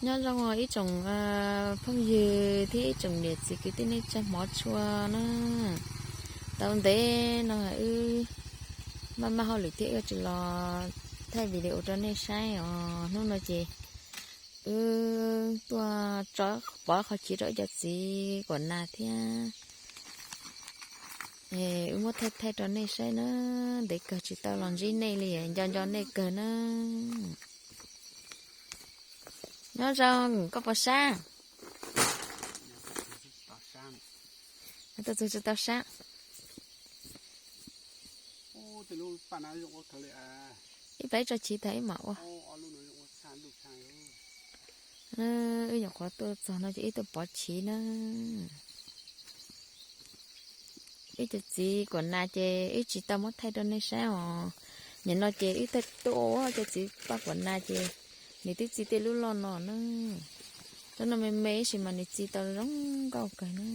Nyob zoo ib tsoom phooj ywg thiab ib tsoom niam txiv kwv tij neej tsa hmov tshua na. Tau ntev no wb maj maj hauj lwm thiab wb tsis los thaij video rau nej saib os. Hnub no ces wb tuaj tso pov qhov chiv rau ib cov txiv kuam nas thiab. Wb muab thaij thaij rau nej saib na. Ntev kawg tsis tau los ntsib nej li, nco nco nej kawg na. Nyob zoo koj puas sab? Tuaj txug tsis tau sab. Ib pab tso chiv tag ib mam ua. Wb nyuam qhuav tuaj txog no ces wb tuaj pov chiv na. Wb cov txiv kuam nas ces wb tsis tau muab thaij rau nej saib os. Nim no ces wb thaij tuaj ua cov txiv paj kuam nas ces nws twb txi tej lub loj no na. Cov no me me ib sim mas nws txi tau zoo nkauj kawg na.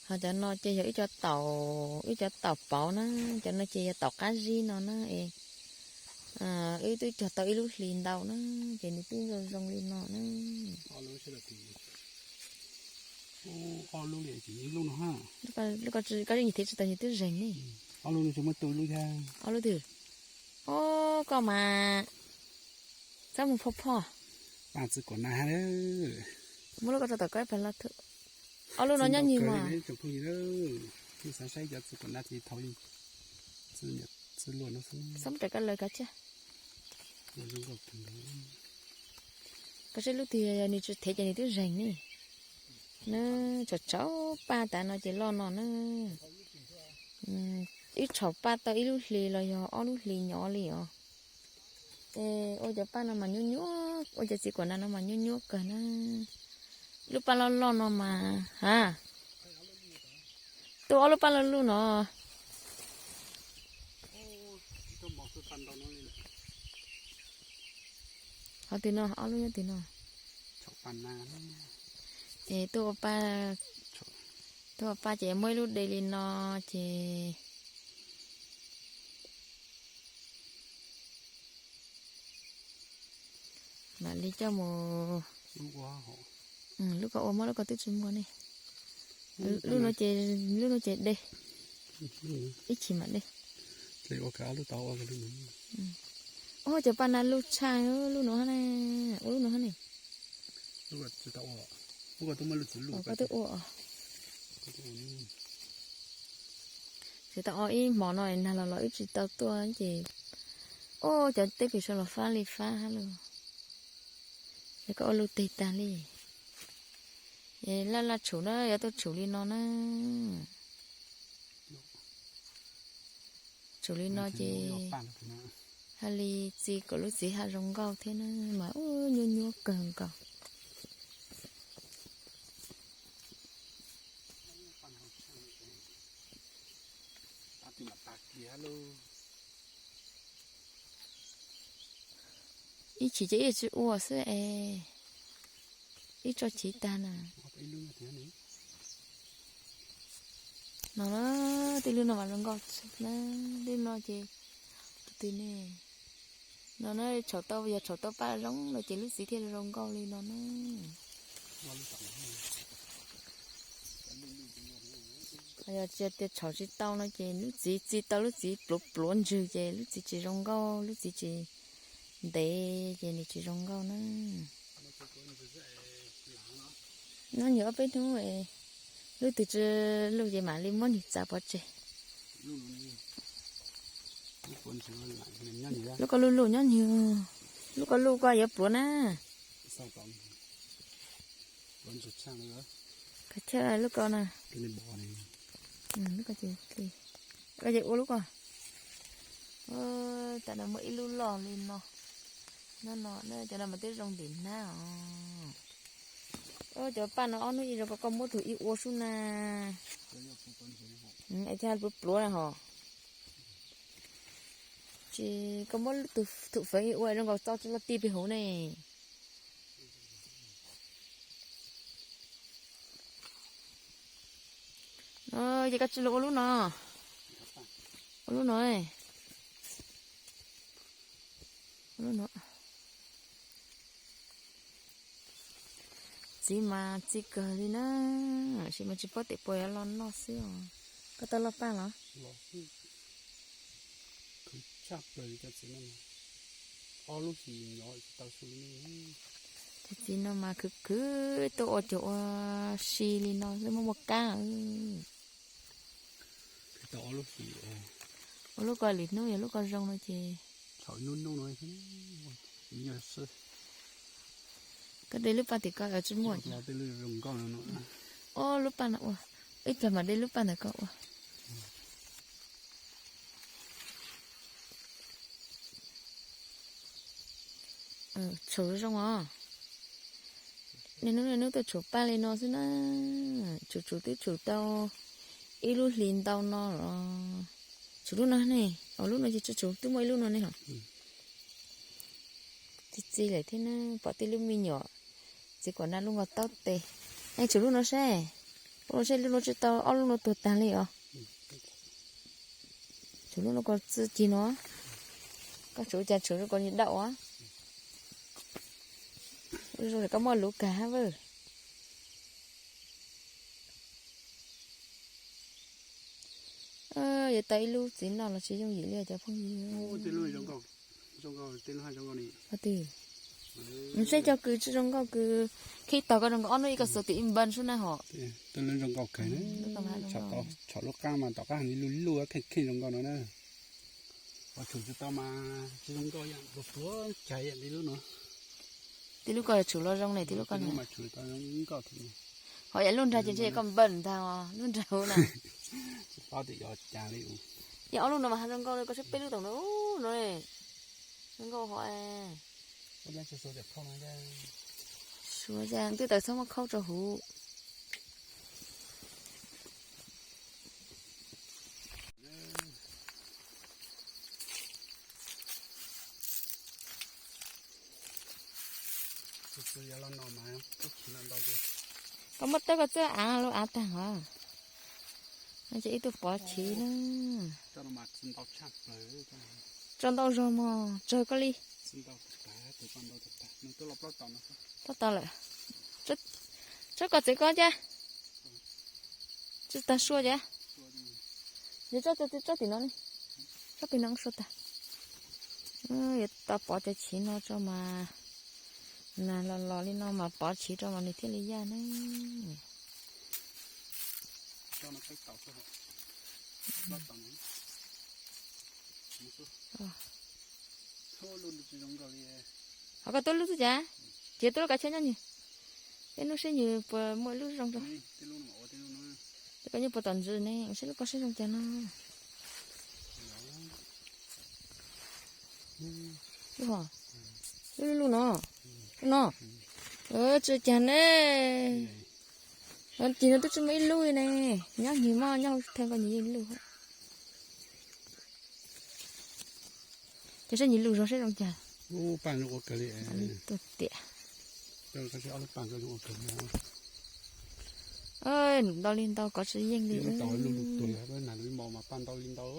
Ho cov no ces yog wb cov taum, wb cov taum pauv na. Cov no ces yog taum qab zib no na es wb twb cog tau ib lub hlis ntau na, ces nws twb zoo zoo li no na. Koj nyiam thiab tsis tau nyiam twb zeeg ne. Ob lub twg? Ob lub twg? Ob koj mas txhob mus phoj phoj. Paj txiv kuam nas. Muab lub ko rau tom koj ib plag loj thwm. Ob lub no nyob nyiag mas. Tsoom phooj ywg, nej xav saib cov txiv kuam nas ces thaum txi luaj no xwb. Txhob mus raws koj lawv kav tsij. Koj saib lub twg nws tsis thev ces nws twb zeeg ne. Nws tsaus tsaus paj tas no ces loj no na. Wb txhob paj tau ib lub hlis los yog ob lub hlis nyob li os. Es ua cov paj no mas nyuaj nyuaj, ua cov txiv kuam nas no mas nyuaj nyuaj kawg na. Lub paj loj loj no mas, ha, tuaj ob lub paj loj loj no. Qhov twg no, ob lub nyob twg no? Es tuaj ua paj, tuaj ua paj ces muaj ib lub de li no ces mam li coj mus. Lub ko ua, muab lub ko twb tsis muaj ne. Lub no ces, lub no ces de. Ib chim mam de. Ua cov paj nas loj tshaj, lub no, ua lub no ne. Koj twb ua. Tsis tau ua ib hmo no nag los los wb tsis tau tuaj ces, ua cov teb pem saud los fab li fab hab lauj. Es koj ua lub teg tag li. Es laj laj tshum na, yuav tuaj tshum li no na. Tshum li no ces haj li txi kom lub txiv haj zoo nkauj thiab na, mas ua nyuaj nyuaj kawg nkaus. Ib chim ces ib tsi ua xwb es, ib tso chiv tag na. No na, tej lub no mas zoo nkauj na, lub no ces tus twg ne? No na, tsham tau, yog tsham tau paj zoo no ces lub txiv thiaj zoo nkauj li no na. Yog tias tsham tsis tau no ces lub txiv txi tau, lub txiv pluav pluav ntswg ces lub txiv tsis zoo nkauj, lub txiv tsis ntev ces nws tsis zoo nkauj na. Nyob nws ob peb hnub, lub twg tsis luj ces mam li muab nws txav pov tseg. Lub ko luj luj nyob nws, lub ko luj ko yuav pluav na. Kav chawj lub ko na. Lub ko ces, koj ces ua lub ko. Tam no muaj ib lub loj li no. No no, cov no mas twb zoo ntim hnab os. Cov paj no ob hnub ib zaug ko, koj muab tus ib ua sub na. Es thiaj pluav pluav na hos. Tsis, koj muab tus thum feev ib ua zoo nkaus txo tsis loj ti pem hauv ne. Ces koj tsis los ua lub no, ua lub no. Lub no txiv mas txiv kawg li na, tab sis mas tsis paub tias puas yuav los noj xwb os. Koj tau loj paj los? Txiv no mas khwv khwv tuaj ua caum ua si li no xwb muaj muaj kab. Ua lub ko lwm hnub yog lub ko zoo no ces. Koj de lub paj tim ko tsis muaj. Ob lub paj no ua, ib plag mam de lub paj ntawm ko ua. Tshuam zoo os. Niaj hnub niaj hnub tuaj tshuam paj li no xwb na. Tshuam tshuam twb tshuam tau ib lub hlis ntau no los. Tshuam lub no ne, os lub no ces tshuam twb muaj ib lub no ne hos. Txi txi lawm thiab na, pom tij lub me nyuam txiv kuam na lub nkaus taub tes. Nej tshuam lub no seb, lub no seb lub no tshuam tau ob lub no tuag tag li os. Tshuam lub no ko txi cig no, koj tshuam cas tshuam zoo ko li dawb os. Zoo koj muaj lub kag hab vawj. Yuav tau ib lub txiv noj los tsis yooj yim li cov phooj ywg. Seb cov kws tsis zoo nkauj kws khib tog koj zoo nkauj ob hnub ib koj xuas tim ib npawg sub na hos. Txhom lub qab mas tom qab li luj luj kheej kheej zoo nkauj no na. Ua tshum tsis tau mas tsis zoo nkauj yam pluav pluav cag yam li lub no. Tij lub ko tshum los zoo ne, tij lub ko mas tshum tau zoo nkauj thiab. Ho yam lub nrag ces ntshe koj npawg ntag os, lub nrag hauv na. Tsis paub tias yuav cas li. Yog ob lub no mas ha zoo nkauj li, koj saib peb lub tom no, no zoo nkauj hov. Suav cas twb tawm txhob muab khaub rau huv. Koj muab tawb koj txawj av lub av tag hov. Ces ib tug pov chiv na. Tso ntau zog mog, tsawg koj li. Tau tau lawm. Tsob koj txiv koj cas. Tsis tag sua cas. Yog tsob, tsob tim no ne, tsob pem no sua tag. Yuav tau pov cov chiv no tso mas, nas los los li no mas pov chiv rau mas nws thiaj li yaj ne. Ho koj tuaj lub xwb cas? Ces tuaj lub kav chawj nyob nws. Peb hnub seb nws puas muaj lub zoo rau. Koj nyob puas tom ntsis ne, seb lub koj seb zoo cas no. Lub, lub no, lub no. Tsis cas ne. Ces no twb tsis muaj ib lub ne. Nyob nws mog, nyob hauv thaj koj nws yeej lub. Ces saib nws lub zog saib zoo cas. Ub, paj zoo ua kawg li. Tuaj tiam. Ntau li ntau kov tsis yeej li. Nas lub mos mas paj ntau li ntau.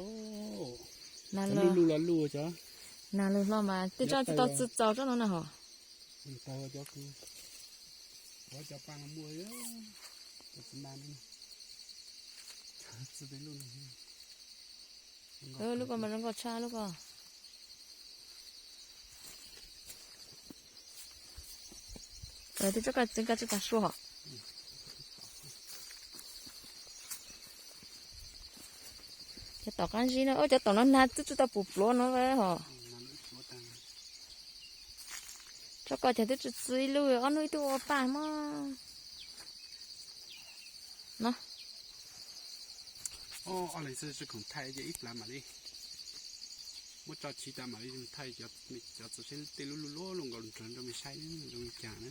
Nas lub lub los lub cov. Nas lub hlo mas tej tsob tsis tau txi txaus tsob no na hos. Tau cov, cov paj no muaj, cov txiv nas, txiv peb lub. Lub ko mas zoo nkauj tshaj lub ko. Twb tsob ko txi koj tsis tag sua hos. Cov tom qab zib no, cov tom no nag twb tsis tau pum pluav no hos. Tsob ko cas twb tsis txi ib lub, ob hnub ib tug ua paj mog. No. Ob leeg xwb tsis khoom thaij ces ib plag mam li muab tso chiv tas mam li thaij cov txi seb tej lub lub luaj luaj nkaus nrhawv rau mej saib zoo li cas na.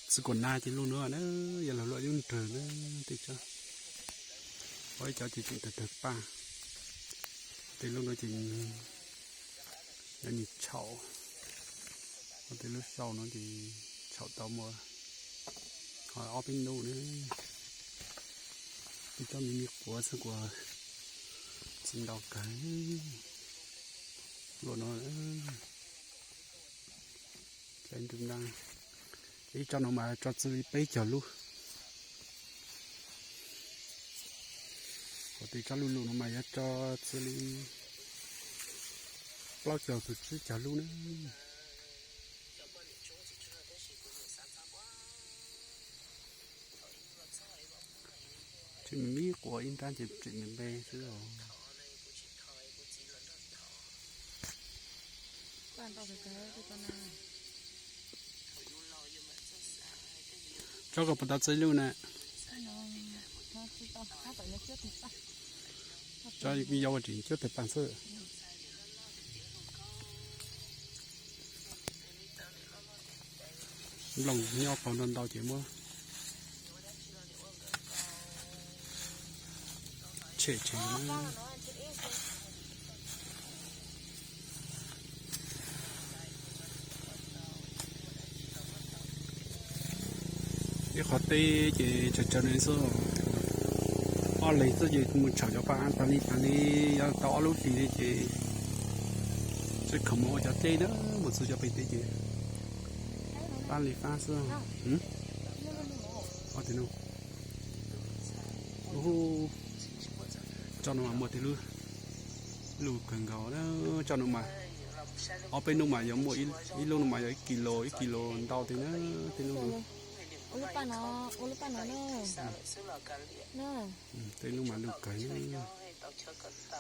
Txiv kuam nag ces lub no na, yog los luaj yeej nrhawv na, tej tsob. Ua ib cov ces tseem tawg tawg paj, tej lub no ces nyob nws tshaum, ua tej lub sau no ces tshaum tau muaj ho ob peb nub na. Tej tsob me me quav xwb kuj txi ntau kawg. Luaj no, ib tsob no mas tso txij li peb caug lub. Qhov twg tsob luj luj no mas yuav tso txij li plaub caug txog tsib caug lub na. Tseem me me, quas ib nrab ces tseem me me xwb os. Tsob koj puas tau txij luj na? Tsob yau ua tseem cuab tawg paj xwb. Nplooj nyob qaug ntau ntau ces muab tshem tshem na. Ib qhov teb ces tsawg tsawg no xwb, ob leeg xwb ces mus tshawb cov paj tag li tag li, yog tau ob lub hlis li ces tsis khoom mus ua cov dlej na, mus txog cov pem teb ces fab li fab xwb. Tsob no mas muaj tej lub luj kawg nkaus na, tsob no mas ob peb hnub mas yuav muaj ib lub no mas yog ib kis lus ib kis lus ntau tej na, tej lub no. Tej lub mas luj kawg na.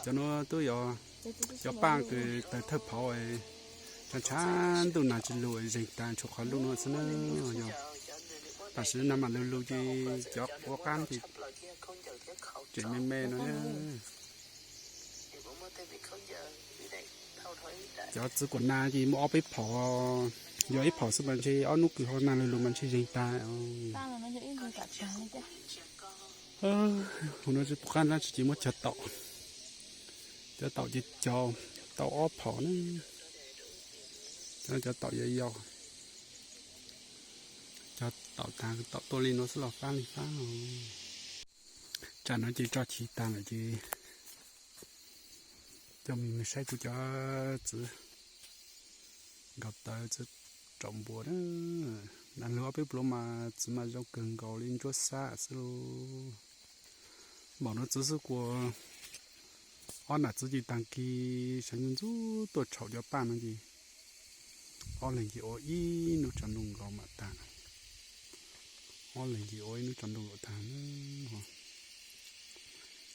Cov no twb yog cov paj kws tawg thawj phauv, tshav tshav ntuj nag tsis lug zeeg tas tshuav qhov luj no xwb na. Yog tam sim no mas lug lug ces cov quav qab ces tseem me me no na. Cov txiv kuam nas ces muaj ob peb phaum, yog ib phaum xwb mas ntshe ob hnub kws ho nag lug lug mas ntshe zeeg tas. Hauv no tsis pom qab dlaab tsi ces muab cog taum, cog taum ces cog tau ob phaum na. Cov no cov taum yau yau, cog taum tag taum tuaj li no xwb los fab li fab. Tsam no ces tso chiv tag lawm ces coj mej mus saib kuv cov txiv nkhaus tawv, txiv raum npua na. Nag lug ob peb pluav mas txiv mas zoo kawg nkaus li ntsuab xab xwb lauj. Npaum no txiv xwb kuas ob nam txiv ces taag kis sawv ntxov ntxov tuaj tshau cov paj no ces ob leeg ces ua ib hnub tsaus ntuj nkaus mam tag. Ob leeg ces ua ib hnub tsaus ntuj nkaus tag.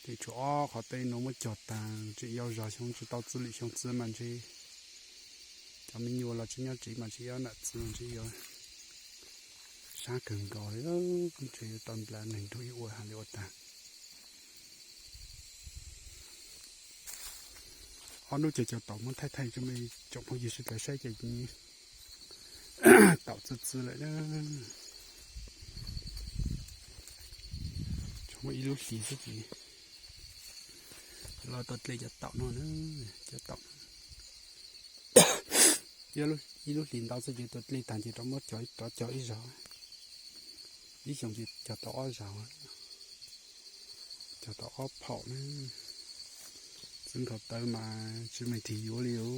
Ces tshuav ob qhov teb no muab cog tag, tseem yau zog xyoo tsis tau txwv lwm xyoo txwv mas ntshe cov me nyuam los tsis nyob tsev mas ntshe ob nam txiv ntshe yuav sab kawg nkaus li, ntshe yuav tau nplua neeg nrug ib ua hab li ua tag. Ob hnub ces cov taum muab thaij thaij rua mej tsoom phooj ywg sawv daws saib ces taum txi txi lawm na. Tsuas muaj ib lub hlis xwb ces los tuaj dlej cov taum no na, cov taum. Ib lub hlis ntau xwb ces tuaj dlej tag ces rov muab cog, rov cog ib zaug. Ib xyoos ces cog tau ob zaug, cog tau ob phaum na. Txiv nkhaus tawv mas tsis muaj tig yuav li os.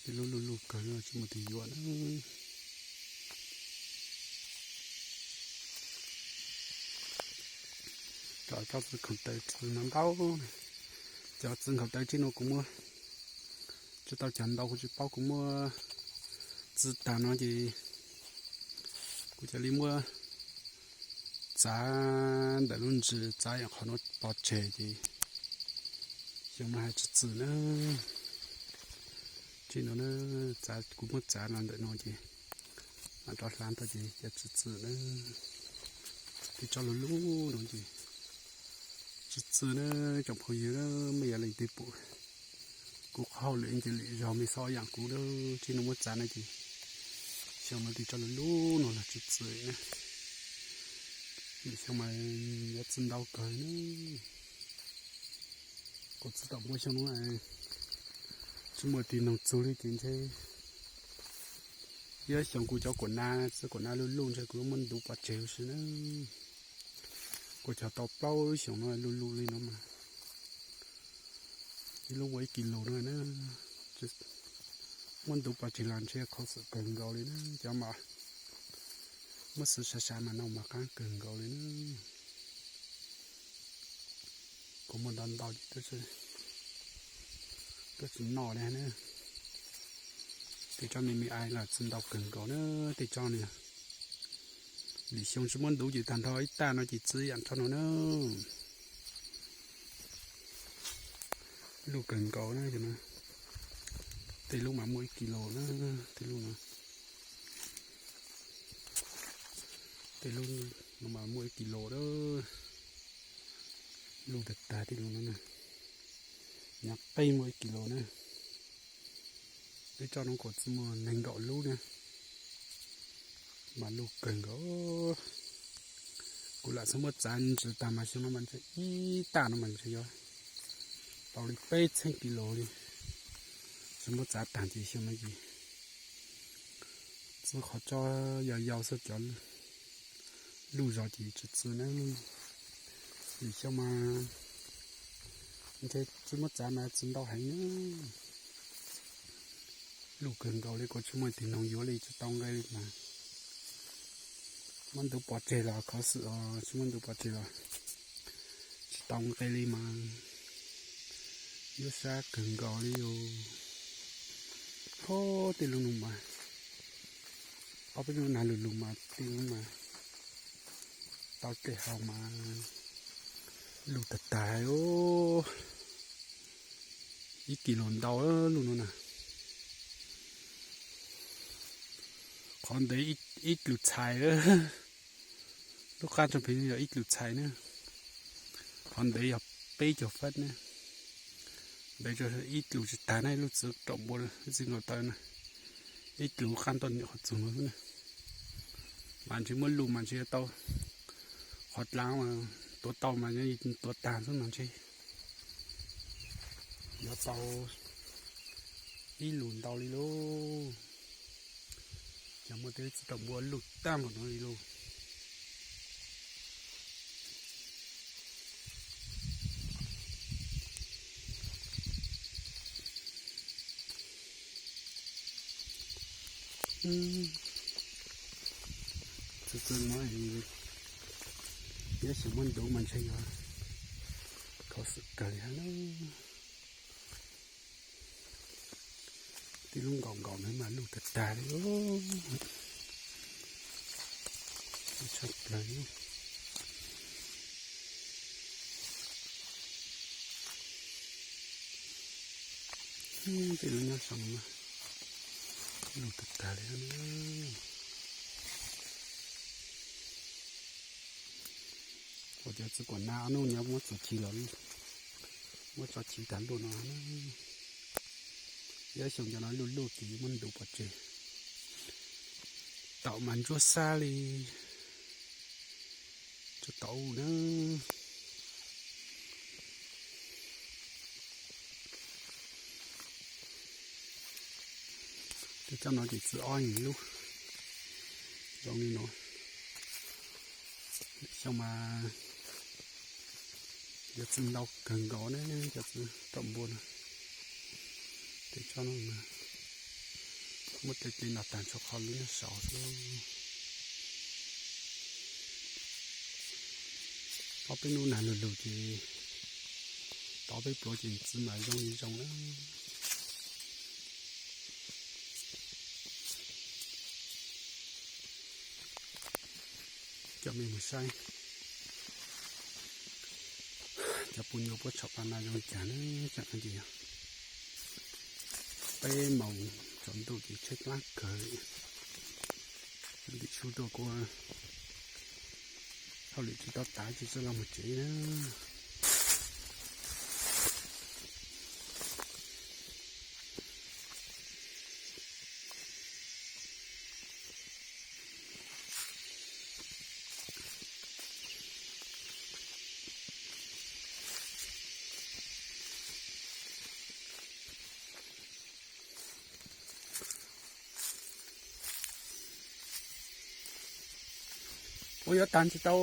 Tej lub luj luj kawg tsis muaj tig yuav na. Cov txiv nkhaus tawv txiv no ntau, cov txiv nkhaus tawv tseeb no kuv muab tsis tau cog ntau, kuv tsis paub, kuv muab txi tag no ces kuv cia li muab txav ntawm lub ntsis, txav qhov no pov tseg ces xyoo no hais tsis txi na. Tseeb no na, txav, kuv muab txav no ntawm no ces mam rov hlav tau ces cia tsis txi na. Tej tsob luj luj no ces tsis txi na. Tsoom phooj ywg, mej yog leej twg pum kuv qhov hauj lwm ces lwm zaug mej xob yaam kuv, tseeb no muab txav no ces xyoo no tej tsob luj luj no los tsis txi na. Lwm xyoo mas yuav txi ntau kawg na. Kuv txi tau npua xyoo no tsis muaj tig noog txug li ces ntshe ib xyoos kuv cov kuam nas, txiv kuam nas luj luj ntshe kuv yuav muab ntuv pov tseg huv si na. Kuv cog tau plaub xyoos no luj luj li no mas Ib lub muaj ib kis lus no na, muab ntuv pov tseg los ntshe khuv xim kawg nkaus li na, cov mas muab xwb sav sav mas no mas qab kawg nkaus li na. Kuv muaj ntau ntau ces twb tsis noj li na. Tej tsob me me ais los txi ntau kawg nkaus na, tej tsob no. Lwm xyoo tsis muab ntuv ces tag nrho ib tag no ces txi yam tsob no na. Luj kawg nkaus na, tej lub mas muaj ib kis lus na, tej lub no. Tej lub no mas muaj ib kis lus na. Luj tag tag tej lub no na. Nyob qij muaj ib kis lus na. Ib tsob no kuv txi muaj nees nkaum lub na. Mas luj kawg nkaus. Kuv lam xub muab txav ntsis tag mas xyoo no mas ntshe ib tag no mas ntshe yuav tau li peb txheeb kis lus li. Xub muab txav tag ces xyoo no ces txi qhov tsob yau yau xwb, cov luj zog ces tsis txi na. Lwm xyoo mas ntshe tsis muab txav mas txi ntau heev na. Luj kawg nkaus li, kuv tsis muaj tig noog yuav li tsis tau nqe li mas. Muab ntuv pov tseg los khuv xim os, tsis muab ntuv pov tseg los tsis tau nqe li mas. Nyuaj sab kawg nkaus li os. Ho tej lub no mas, ob peb lub nag lug lug mas tej lub mas tau tej hau mas luj tag tag os. Ib kis lus ntau lub no na. Qhov ntev ib tlus txhais, lub qab tsob pheej yog ib tlus txhais na. Qhov ntev yog peb caug feeb na. Ntev ib tlus tsis tag na, lub txiv raum npua txiv nkaus taw na. Ib tlus qab ntuj niam qhov txug no xwb na. Mas ntshe muab luj mas ntshe yuav tau, qhov dlaav mas tuav tau mas tuav tag xwb mas ntshe yuav tau ib lus ntau li lauj. Cov muaj tej txiv raum npua luj tag npaum no li lauj. Txi txi no, yog xyov muab ntuv mas ntshe yuav khuv xim kawg li hab na. Tej lub nkaum nkaum no mas luj tag tag li. Tshaj plaws. Tej lub nyob saum no mas luj tag tag li. Ua cov txiv kuam na ob nub nyob muab txuas chiv los, muab tso chiv tag luaj no. Yog xyoo cov no luj luj ces muab ntuv pov tseg. Taum mas ntsuab sab li. Tsuas taum na. Tej tsob no ces txi ob lub zoo li no. Xyoo mas yuav txi ntau kawg nkaus ne, cov txiv raum npua no. Tej tsob no muab tej tes no tag nrho qhov lub nyob saud xwb. Ob peb hnub nag lug lug ces tov peb pluav ces txi mas zoo li zoo na. Coj mej mus saib cov puj nyuam puab tshom pa na zoo li cas na. Tam no ces yog peb moos tsaus ntuj ces tshaib plab kawg li. Cov ntim su tuaj kuj hauj lwm tsis tau tav ces txawm los mus tsev na. Ua yuav tag tsis tau,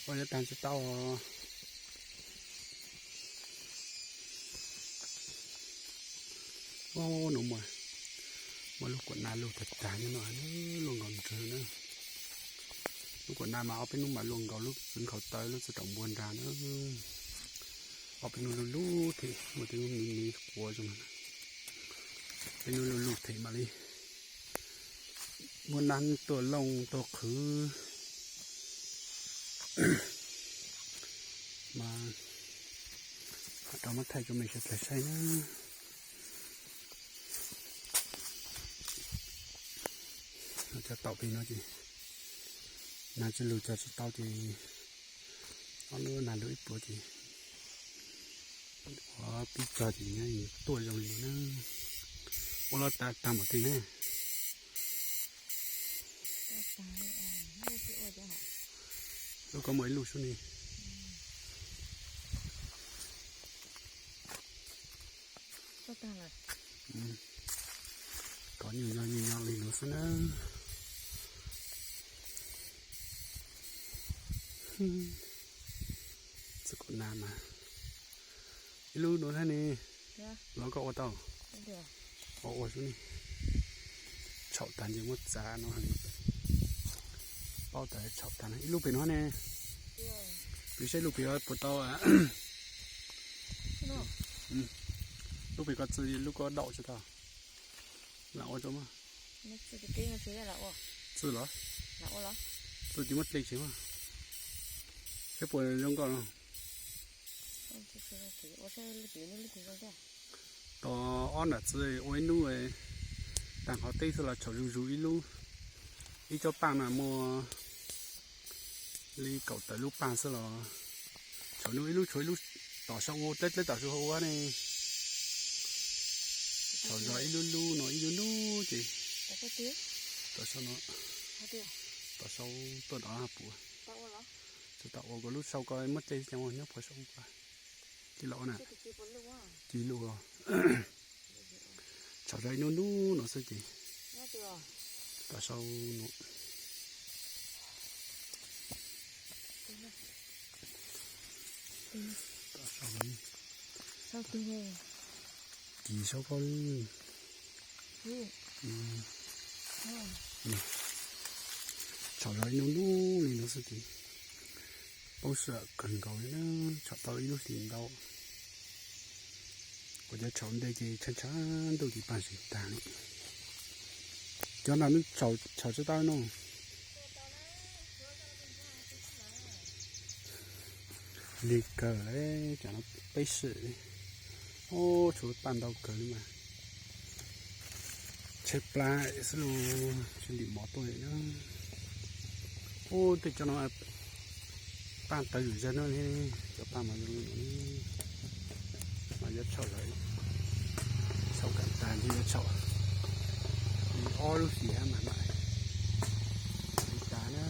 ua yuav tag tsis tau. No muaj, muaj lub kuam na luaj tag tag nyob no, luaj nkaus ntswg na. Lub kuam na mas ob peb hnub mas luaj nkaus lub txiv nkhaus taw lub txiv taum npua nrag na. Ob peb hnub luj luj them, muaj tej hnub miv miv quav zoo. Peb hnub luj luj them mam li muaj nab tuaj looj tuaj qhwv. Mas rau muab thaij rau mej sawv daws saib na. Cov taum pem no ces nag tsis lug cog tsis tau ces ob hnub nag lug ib pluag ces ua pib cog ces nyob tuaj zoo li no na. Ua los tag tag npaum twg ne? Lub ko muaj ib lub sub ni. Kov nyuj nyo nyuj nyo li no xwb na. Txiv kuam na mas ib lub no thiab ne. Los koj ua tau? Ua ua xwb ne. Tshaum tag ntshe muab txav no, paub tas tshaum tag no. Ib lub pem no ne. Pem saib lub pem puas tau. Lub pem ko txi lub ko daum tsis tau. Lam ua rau mas. Txi los? Txi ces muab dle tsev mas. Saib puas zoo nkauj no. Tos ob nram txi ua ib hnub, tag qhov teb xwb los tshaum zuj zus ib lub. Ib tsob paj mas muaj li kaum tawm lub paj xwb los tshaum hnub ib lub tshuav ib lub tom sau ua dleb dleb tom sau ua ne. Tshaum zog ib lub lub no ib lub lub ces tom sau no, tom sau tuaj dov puas. Tsis tau ua kuv lub sau ko muab dle xwb ces ua nyob puas sau ko. Cia los ua na. Cia lub. Tshaum zog ib nub nub no xwb ces tom sau no. Tom sau no. Kis sau ko li. Tshaum zog ib nub nub li no xwb ces poob sij hawm kawg nkaus li na. Tshaum tau ib lub hlis ntau. Kuv cov tshaum ntej ces tshav tshav ntuj ces paj zeeg tag li. Cov no tshaum tsawg tau no. Lig kawg li, tsam no peb sij. Ub, tshuav paj ntau kawg li mas. Tshaib plab xwb los tsis ntim mov tuaj li na. Ub, tej cov no paj tawv zom zaws no li, cov paj mas zoo li no. Mas yuav tshaum lawm, tshaum kam tag ntshe yuav tshaum li ob lub hlis mas mam li tas na.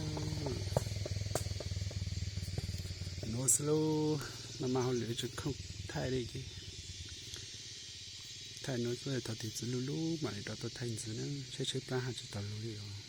Nuav xwb lauj, no mas hauj lwm tseem khoom thaij li ces thaij nuav xwb, thaum twg txiv lug lug mam li rov tuaj thaij ntxiv na, tshaib tshaib plab haj tsis tau lug li os.